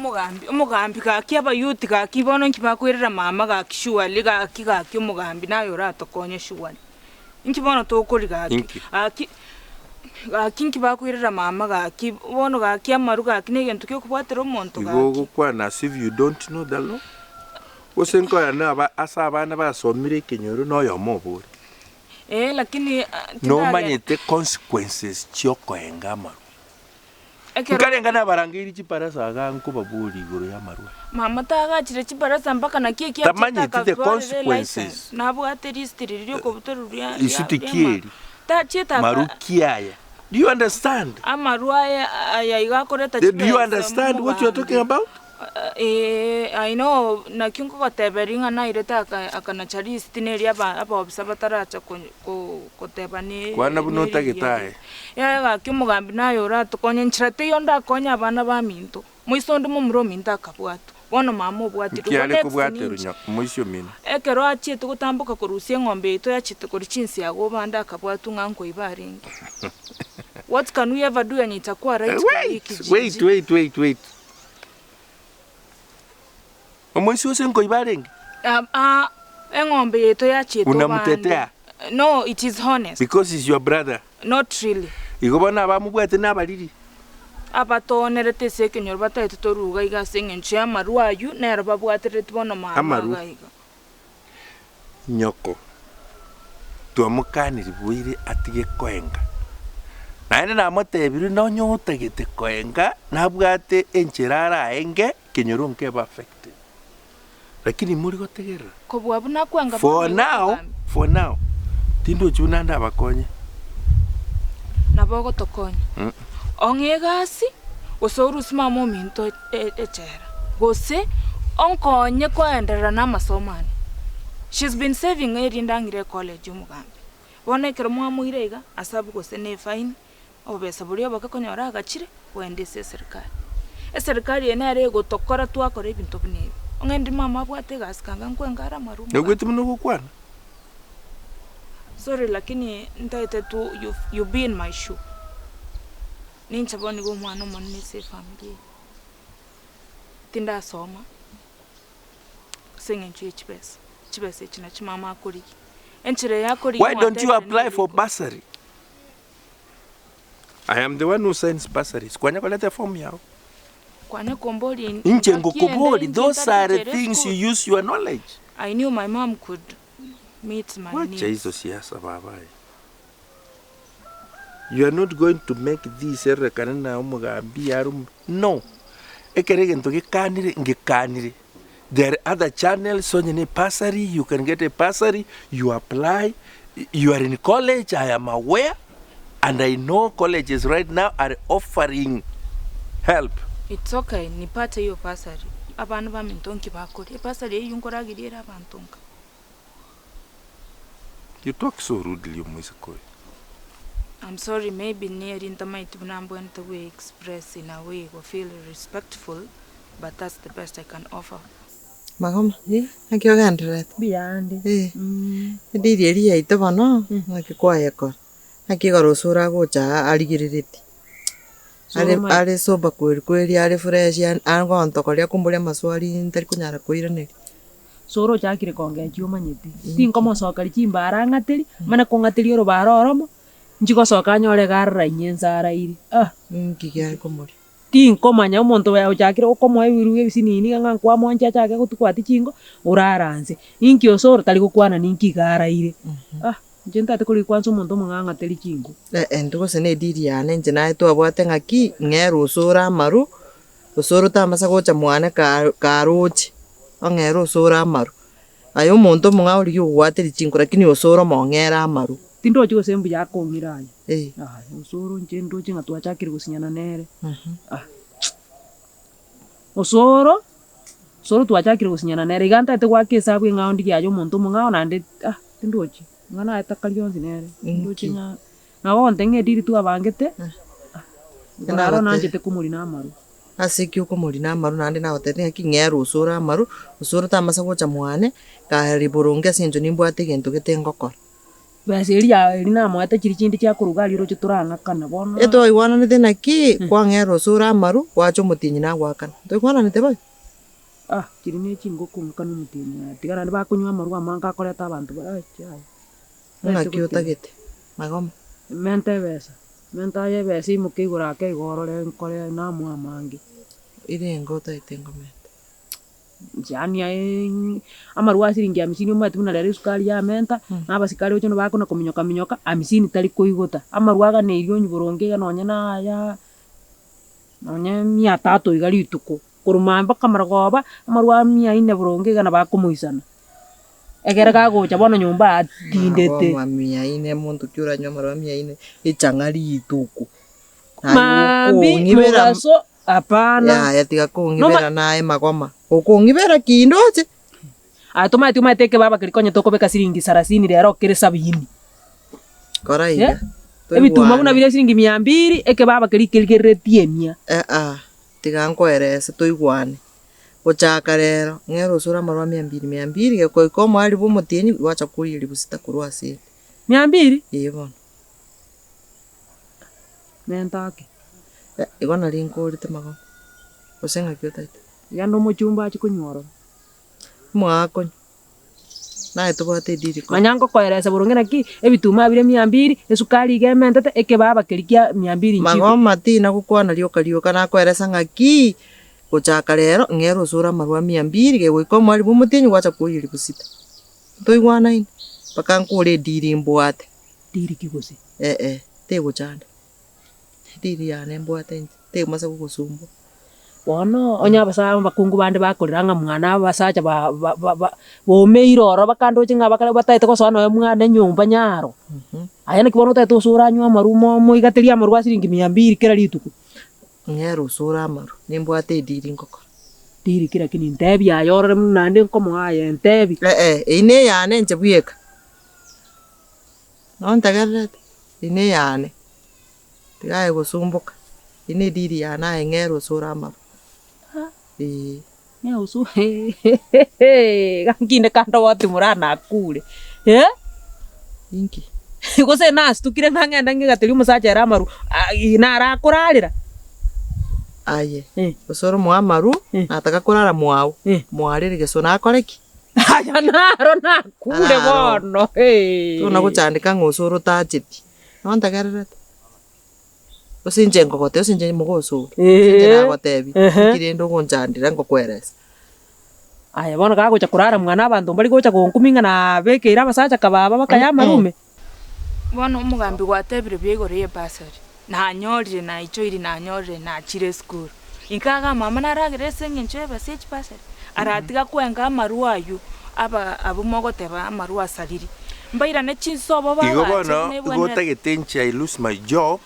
Omogambi, omogambi gaki abayouth gaki bono inki bakoirera mama gaki surely gaki gaki omogambi naye oratokonye surely. Inki bono tokori gaki? Inki? Gaki gaki inki bakoirera mama gaki bono gaki amaru gaki na egento kia okobwatera omonto Igo gaki. ogokwana as if you don't know the law? Gose nkoyana aba ase abana basomire ekenyoro na oyomo obore. Ee lakini ah, tindage Nomanyete consequences chiokoenga amarwa. ekero Nkarenga nabarangeirie chibarasa iga nkobaboria igoro y'amarwa aya. Mama tagachire chibarasa mpaka naki eki achete Tamanyeti the akatwarera consequences. elicense nabwate list riria riokobutorwa ria Isuti ria ki ria eri? tachiete aka Maru ki aya? Do you understand? amarwa aya aya iga akoreta Do you chibesa understand what you are talking mogambi. about? Eeh I know naki nkogoteberia ng'a nairete aka akanacha list neria aba abaofisa bataracha ko ko koteba ne Kwana buna nerigiya otagete riria. aye. Yaya gaki omogambi naye oratokonye nchera teiyo ndakonye abana baminto, moiso onde momura ominto akabwatwa, bono mama obwatirwe, Nki igo are next kobwaterwa ninche. nyo moisio omino? Ekero achiete gotamboka korusia eng'ombe yaito yachete korwa chinsiaga obande akabwatwa ng'a nkoiba arenge. What can we ever do yenye itakuwa right kwa hii Wait, kijiji? wait, wait, wait, wait. Omoisia ose nkoiba arenge? Ah, ah, eng'ombe yaito yachiete obande. Unamtetea? No, it is honest. Because he's your brother. Not really. Igo bono abamobwate nabariri. Abatoonerete ase ekenyoro bataete toruga iga ase engencho y'amarwa ayio nero babwaterereti bono mama Amarwa. iga iga. Nyoko twamokaniri boire atige koenga. Naende namotebirie nonye otagete koenga nabwate enchera araenge kenyoro nkebe affected. Lakini mori gotegerera. Kobua buna kwenga For bono igo now, omogambi. for now, tindochi buna ndabakonye. Nabo ogotokonya. Ong'e egasi, gose orusie mama ominto echela, gose onkonye koenderera namasomo ane. She's been saving erinde ang'ire ecollege omogambi. Bono ekero mwamoira iga, asabu gose ne efine, Obobesa boria oboke konyora agachire kogenda ase eserikari. Eserikari eye nere egotokora twakora ebinto buna ebi. Ong'e ndi mama abwate egasi kanga nkwenga are amarwa omogambi. Naigwete buna ogokwana. Sorry lakini ntaete tu you you be in my shoe. Ninche bono nigo omwana omonene ase efamiri eye. Tindasoma ase eng'encho ye chibesa, chibesa echi nachio mama akorigia. Enchera eye akorigia Why don't you mwatebire apply nere for iko. bursary? I am the one who signs bursaries. Kwanya koreta eform yao. Kwanya komboria Inche ngaki ende ngokobori, inche those ntari are gochera things you esukuru. use your knowledge. I knew my mom could meet my Wacha needs. hizo siasa babae. You are not going to make this erorekane na omogambi are omo no. Ekero egento gekanire, ngekanire. There are other channels onye ne bursary, you can get a bursary, you apply, you are in college, I am aware, and I know colleges right now are offering help. It's okay, nipate hiyo bursary. Abana baminto nki bakoria? Ebursary eyio nkorageria ere abanto nka. You talk so rudely omoiseke oyo. I'm sorry maybe neri ntamaeti buna mbwenerete gwe express in a way go feel respectful but that's the best I can offer. Magoma, naki ogendererete? Mbuya ande. Eh, ediri eria yaito bono, naki kwayekora? Naki igoro osoro agocha aa arigereretie, are Soro are sober kweri kweri are fresh yaani agontokoria akomboria amaswali ntari konyara koiraneria. Soro ochakire kongechia omanyete, tinkomosokeria chimbara ang'ateria, mane kong'ateria orobaro oromo, nchi gosoka anyore iga arora inye inse araire ah. Nki kiare komoria? Tinkomanya omonto oyo ochakire okomoa ebiruga ebisinini iga ng'a nkwamoancha achake gotukwati chingo, orara nse. Inki osoro tari gokwana ninki iga araire ah, inche ntagete korigia kwansa omonto omong'ao ang'aterie chingo. Intwe gose na ediri yane inche naye twabwate ng'aki, ng'ere osoro amaru, Osoro tamasa gocha mwane ka- karoche, ong'ere osoro amaru. Aye omonto omong'ao origie ogogwateria chinko lakini osoro omong'ere amaru. Tindochi gose mbuya akong'ira aye, Eh. yaya osoro inche ndoche ng'a twachakire gosinyana nere, ah osoro, osoro twachakire gosinyana nere iga ntagete goaka esabu eng'ao ndigie aye omonto omong'ao naende ah tindochi, ng'a naye takari onsi nere, ndoche Inki? ng'a Nabo ogontebia ng'a ediri twabangete, igoro aro nanchete komorina amaru. Ase ki okomorina amaru naende nagotebia ng'aki ng'ere osoro amaru, osoro tamasa gocha mwane, kare boronge ase eng'encho nimbwate egento gete ngokora. Besa eria ya eria namoete chiria chinde chiakoruga aria oroche torang'akana bono. Etwaigwananete naki, kwang'era osore amaru, gwacha omotienyi nagoakana. Ntoigwananete boigo? Ah, chiria ne chingoko ng'akane omotienyi aya, tiga naende bakonywa amarwa amange akoreta abanto ba ai yaya. Ng'aki otagete? Magoma. Menta ebesa, menta aye ebesa imoke igoro ake igo orore nkore namoa amange. Erenge otagete ngomenta? Yaani aye amarwa a siringi hamsini omanyete buna rero esukari yamenta, na abasikari oche bakona kominyoka minyoka, hamsini tari koigota. Amarwa aganeirie onywe boronge iga nonye na aya nonye mia tatu iga rituko, korwa maambia mpaka marogoba, amarwa a mia nne boronge iga nabo akomoisana. Ekere kagocha bono nyomba atindete. Amarwa mia nne monto ki oranywe amarwa mia nne, echang'a rituko. Naye Maambi, okong'ibera mogaso, hapana. Yaya tiga kong'ibera naye magoma, okong'ibera ki ndoche? Aye tomaeti omanyete ekebaba keria konya tokobeka siringi sarasini rero kere sabini. Kora iga, Ebituma buna toigwane. bire siringi mia mbiri, ekebaba keria kerigereretie emia. Aa, tiga nkoerese toigwane. Gochaka rero, ng'ere osore amarwa mia mbiri mia mbiri, gekoika omoerio bwa omotienyi, gwacha koiyia ribusita korwa ase ere. Mia mbiri? Ee bono. Menta ake. Igo nari nkorete magoma, gose ng'aki otagete? Genda omochumba achie konywa ororo. Mwakonywa, naye tobwate ediri kore. Manya ngokoeresa boronge naki, ebituma bire mia mbiri, esukari iga ementete, ekebaba keria kia mia mbiri nchiko. Magoma tina gokwana rioka rioka nakoeresa ng'aki, gochaka rero ng'ere osore amarwa mia mbiri gegoika omwari bwa omotienyi gwacha koiyia ribusita. Ntoigwanaine? Mpaka nkore ediri mbwate. Diri ki gose? Eh eh, tegochanda. Ediri yane mbwate inche, temasa gogosumbua. Bono onye abasae abakungu bande bakorera ng'a mwana abasacha ba- ba- ba- ba bomeire ororo bakandoche ng'a bakare bataete gosoa nonya mwane nyomba nyaro. Aye naki bono otagete ase oranywe amarwa mo moigaterie amarwa a siringi mia mbiri kera rituko. Ng'ere osore amarwa, nimbwate ediri ngokora. Diri ki lakini ntebi aye orore buna naende nkomoa aye ntebi. Eh eh, eyio neyane inche bweka. Nontegererete? Eyio neyane. Tiga aye gosumboka, eyio ne ediri yane aye ng'ere osore amaru, eeh. Gaki inde kando goti murana akure eh? Inki? Gose nastukire ng'a ng'ende ng'igaterie omosacha ere amaru naro akorarera. Aye, osore omoe amaru, nataka korara mwao, mwarere geso nakore ki? Aya naro nakure bono eh. Tona gochandeka ng'a osore otacheti. Nontegererete? Gose inche nkogotebia, gose inche mogosoro, gose inche nagotebia, inki rende ogonchandera ngokweresa. Aye bono gagocha korara mwane abanto mbari gocha gonkumia ng'a nabekeire abasacha kababa bakaya amarume. Bono omogambi gwatebire buya igoro y'ebasari, nanyorire naichoiri nanyorire nachire esukuru. Inkaga mama naragere ase eng'encho y'ebesa ye chibasari, aratiga kwenga amarwa aywo aba abwo mogoteba amarwa asariri. Mbairane chinsobo Igo bagache bono buna igo ebwenerete. otagete inche I lose my job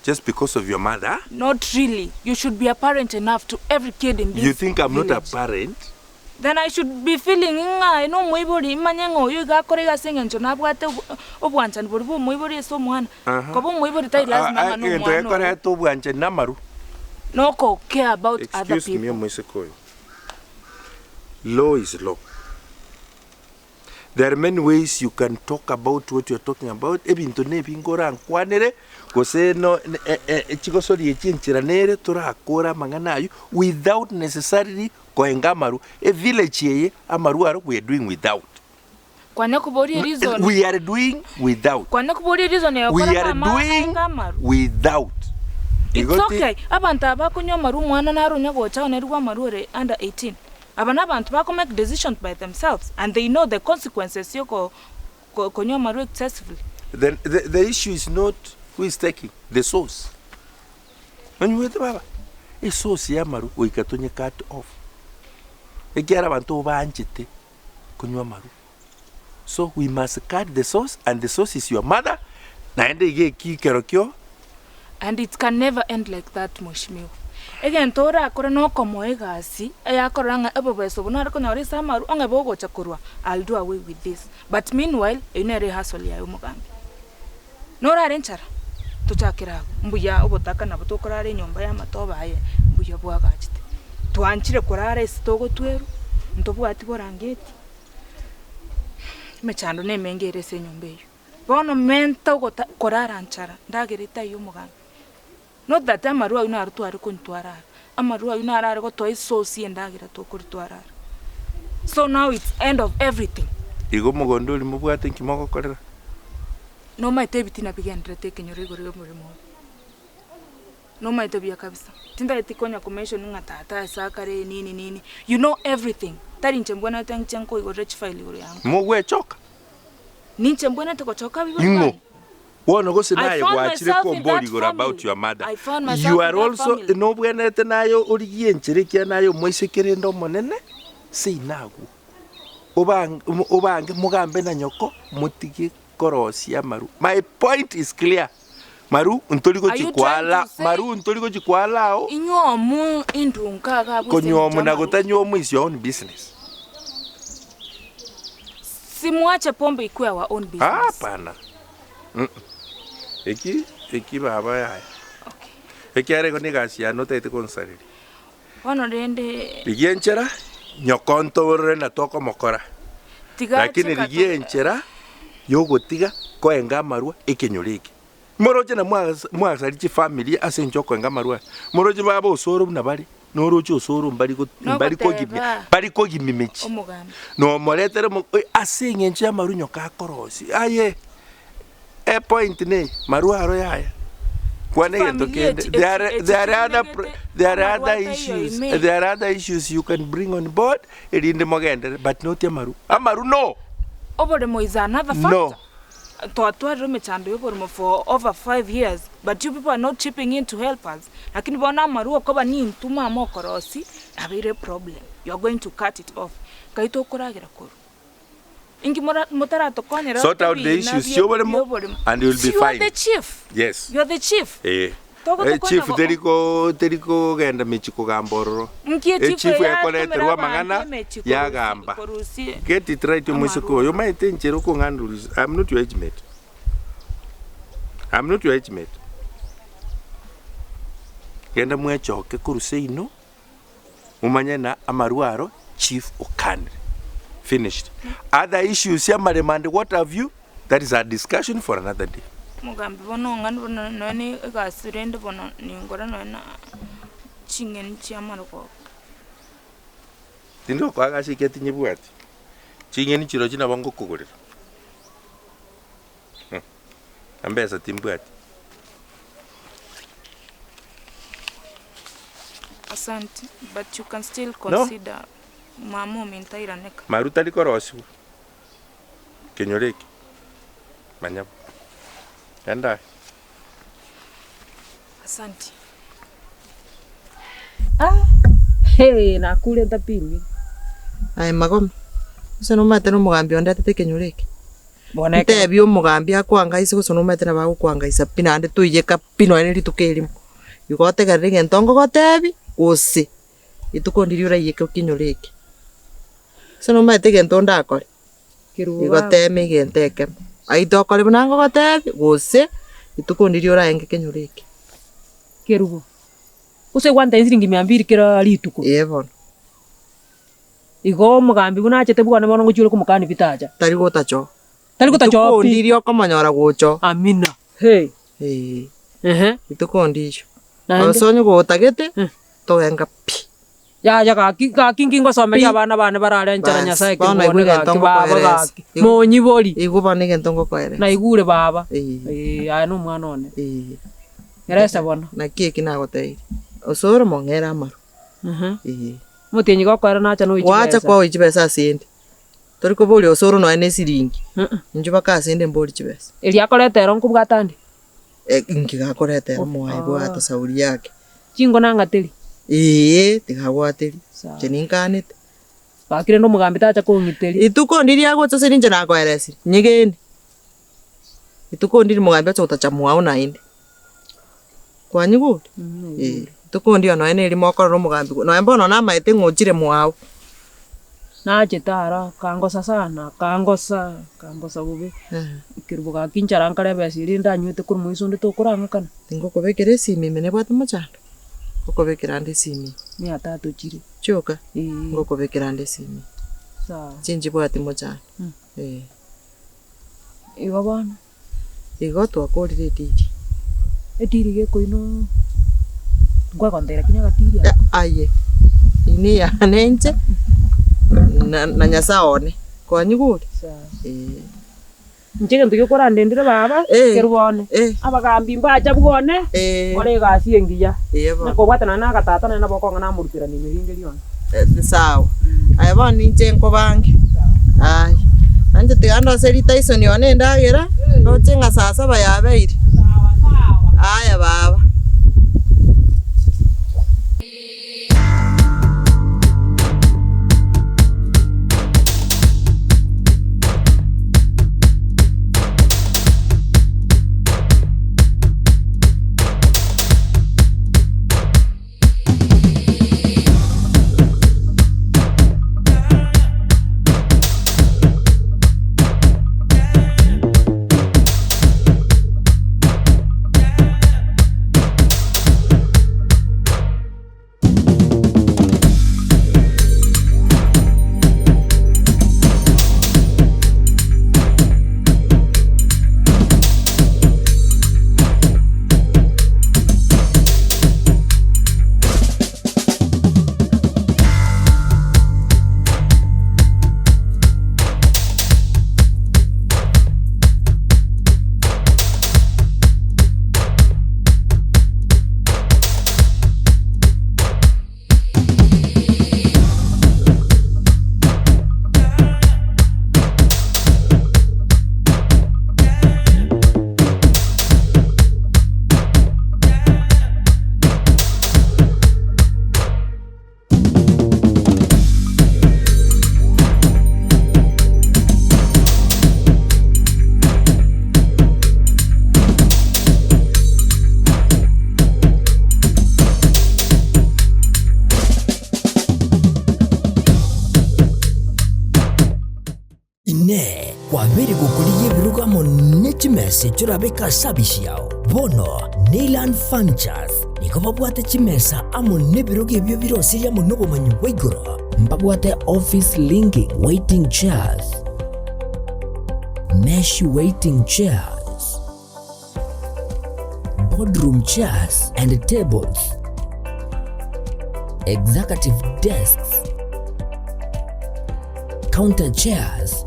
just because of your mother? Not really, you should be a parent enough to every kid in You this think I'm not a village. parent? Then I should be feeling ng'a aye nomoibori, imanye ng'a oyo iga akore iga ase eng'encho nabwate obwanchani boria bwa omoibori ase omwana. Koba omoibori tari lasima ng'a Egento nomwana oo. gekoreta obwanchani namaru. Noko care about other Excuse me people. omoiseke oyo, law is law. There are many ways you can talk about what you are talking about, ebinto na ebinge orankwanere, gose no chigosori echi enchera nere torakore amang'ana aywo without necessarily koenga amarwa. Evillage eye amarwa aro we are doing without. Kwanya koboria reason. We are doing without. Kwanya koboria reason We egokora are mama doing aenge amarwa. without. It's Igo ti- okay, abanto aba bakonywa amarwa omwana naro onya gocha onerigwe amarwa ore under 18. Aba nabanto bako make decisions by themselves and they know the consequences yoko konywa amarwa excessively. The, the, the issue is not who is taking, the source. Onywete baba, esource y'amarwa goika tonye cut off. Ekiagera abanto obaanchete konywa amarwa. So we must cut the source and the source is your mother, naende iga eki kerokio. And it can never end like that mweshimiwa. Egento orakore nokomoa egasi eyakorora ng'a obobeso obo nare konyora ase amarwa ong'e bogocha korwa I'll do away with this. But meanwhile eyio nere ehustle yaye omogambi. Norare nchara tochakere abwo mbuya obotaka nabo tokorara enyomba y'amatobe aye mbuya bwagachete. Twanchire korara ase togotwerwa ntobwati borangeti, emechando nemenge ere ase enyomba eyio. Bono menta ogota korara nchara, ndagera etaiyo omogambi. Not that amarwa ayio naro tware konywa twarara, amarwa ayio naro are gotoa esource ya endagera tokoria twarara. So now it's end of everything. Igo omogondo oria mobwate nki mogokorera? Nomaete ebitina bigenderete ekenyoro igoro y'omoremo oyo. Nomaete buya kabisa. Tintageti konya ko mention ng'a tata ase akare nini nini, you know everything. Tari inche mbwenerete nche nkoigorere chifile igoro yango. Mogwechoka? Ninche mbwenerete gochoka abaibori Ing'o? bane? Bono gose I naye found gwachire myself in kombori that igoro about family. your mother. I found myself You in are that also family. nobwenerete naye origie enchera ekiagera naye omoiseke rende omonene seino agwo. Obange obange mogambe na nyoko motige korosia amaru. My point is clear. Maru ntori Are gochi you trying koala to say maru ntori gochi koala ao inywe omu indunka iga abwo ase eng'encho konyuomu na amaru? gotanyuomu is your own business. Simwache pombe ikwe our own business. Hapana. Mm. Eki eki baba yaya. Okay. Ekiagera igo negasi yane otagete konsareria. Bono rende. Rigia enchera, nyoko ntoborore na tokomokora. Tiga Lakini cheka rigia to- enchera yogotiga koenga amarwa ekenyoro eke. Moroche na mwasaria chifamiri ase enchera okoenga amarwa aya. Moroche baba osoro buna bare, noroche osoro mbari go mbari kogimia Nogoteba. mbari kogimia mechie. Omogambi. Nomoretere omo ase eng'encho y'amarwa nyoka akorosia. Aye! Epoint neye, marwa aro yaya. Kwana egento Chifamilia kende. echi- There are, echi- there are other, echinegete pro- there are amarwa other ataiyo issues, ime. there are other issues you can bring on board erinde mogenderere but not amaru. Amaru no! Oboremo is another factor. No. Twatwarire emechando ya oboremo for over 5 years but you people are not chipping in to help us. Lakini bono amarwa okoba nintwe mama okorosi abeire eproblem. You are going to cut it off. Nkai tokoragera korwa. Inki mora motaratokonyera Sort out the ebiina issues bie- chi'oboremo bi'oboremo? and you'll be You are fine. the chief. Yes. You are the chief. Eh. Togotokonya Eh, chief go- teri ko teri kogenda mechi kogamba ororo. Nki Eh, echief chief eye ekoreterwa yatomera abanto amang'ana emechi korusi- yagamba. korusie Get it right omoiseke amarwa. oyo omaete enchera okong'andoria I'm not your age mate. I'm not your age mate. Genda mwechoke korwa seino Momanye na amarwa aro chief okanire. Finished. Other issues ya amaremo and what have you, that is a discussion for another day. Omogambi bono ong'ani bono nonya na egasi rende bono ningore nonya na ching'eni chi'amarogoba. Tindi gokoa gasi ekiagera tinyebwati. Ching'eni chirochio nabo ngokogorera. Embesa timbwati. Asante but you can still No. consider mama ominto airaneka. Maru tari korosigwa kenyoro eke, manya bo. Genda aye. Asante. Ah, hee, nakure ntapimire. Aye magoma, gose nomanyete na omogambi ondetete ekenyoro eke? Bono ekero. Ntebie omogambi akoangaise gose nomanyete nabo agokoangaisa pi naende toiyeka pi nonye na rituko erimo. Igo otegerere egento ngogotebi, gose rituko ndiria oraiyeke ekenyoro eke. Gose nomanyete egento ndakore, Kerubo igo baba. tema egento ekemo, aye tokore buna ngogotebi, gose rituko ndiria oraenge ekenyoro eke. Kerubo, gose gwantebia siringi mia mbiri kera rituko. Ee bono. Igo omogambi buna achete bwane bono ngochia ore komokania bitacha. Tari gotachoa. Tari gotachoa Rituko pi. ndiria okomonyora gocha oo. Amina. Hey. Ee. Ehe. Rituko ndirio. Naende? Gose onye gotagete, Eh. togenga pi. Yaya gaki, gaki nki ngosomeria Pi. abana bane barare enchera Bas, Nyasaye bono kerwa naigwe one egento gaki baba ngokoeresa. gaki. Monyibori. Igwe bono egento ngokoeresa. Naigure baba. Ee. Ee, aye na omwana one. Ee. Eresa bono. Naki eki nagotebire, osore mong'ere amaru. Ehe. Ee. Omotienyi gokoera nacha noe Gwacha chibesa. kwaoyia chibesa ase ende, tori koboria gose ore nonya na esiringi, Heeh. inchuo mpaka ase ende mbori chibesa. Eria akoreta ero nkobwata ande? Inki gakoreta ero moaye bwata sauri yake. Chingo nang'ateri? Eeh, tigagwateri, Sawa. inche ninkanete. Gaki rende omogambi tacha kong'iteria. Rituko ndiria agocha ase rinche nakoeresire, nyegene. Rituko ndiri mogambi ache gotacha mwao naende. Kwanyigure? Eeh, rituko ndio nonya na erimo okorora omogambi nonya bono namaete ng'a ochire mwao. Nachete aro akangosa sana, akangosa, akangosa bobe, ekerubo gaki inchara nkare ebesa eria ndanywete korwa moiso onde tokorang'akana. Tingokobekera esimi ime nebwate mochando? Ngokobekera ande esimi ime. Mia tatu chire. Chioka? Eeh. Ngokobekera ande esimi ime. Sawa. Chinchibwati mochando, eh. Igo bono. Igo twakorire ediri. Ediri gekoinwa nkwegontera lakini agatiri ako. Aye, ine eyane inche, na na Nyasaye one, kwanyigure? Sawa. Eeh. Inche egento gekorandendire baba, Eh. kerwa one, Eh. abagambi mbacha bwone, Eh. kora egasi engiya. Eeh bono. Na kobwatana na agatata naende nabo okong'a namoruterania ime ringe rionsi. Sawa. Aye bono ninche nkobange. Aya. Nainche tiga ndoserie Tyson one endagera, ndoche ng'a saa saba yabeire. Aya baba. Inee! Kwabeire gokorigia ebirogo amo ne chimesa echio orabeke ase abisi yao? Bono Neyland Furnitures nigo babwate chimesa amo nebirogo ebio birosirie amo nobomanyi bwa igoro. Mbabwate office linking waiting chairs, mesh waiting chairs, boardroom chairs and tables, executive desks, counter chairs,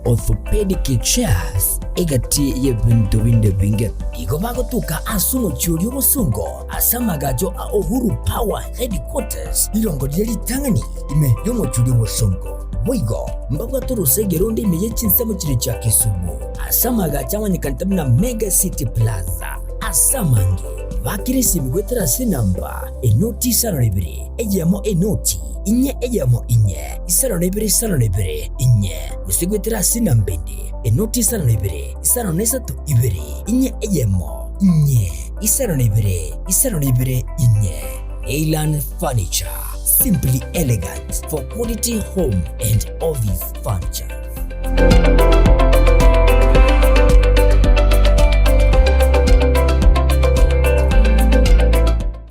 orthopedic chairs, egati y'ebinto binde binge. Igo bagotuka ase omochie oria obosongo ase amagacho a Uhuru Power Headquarters, rirongo riria ritang'ani ime y'omochie oria obosongo. Boigo mbabwate orosege ronde ime ye chinsemo chiria chia Kisumu, ase amagacho amanyekanete buna Mega City Plaza. Ase amange bakire esimi goetera ase enamba enoti isano na ibere eyemo enoti inye eyemo inye isano na ibere isano na ibere inye, gose goetera ase enamba ende enoti isano na ibere isano na isato ibere inye eyemo inye isano na ibere isano na ibere inye. Leyland Furniture, simply elegant for quality home and office furniture.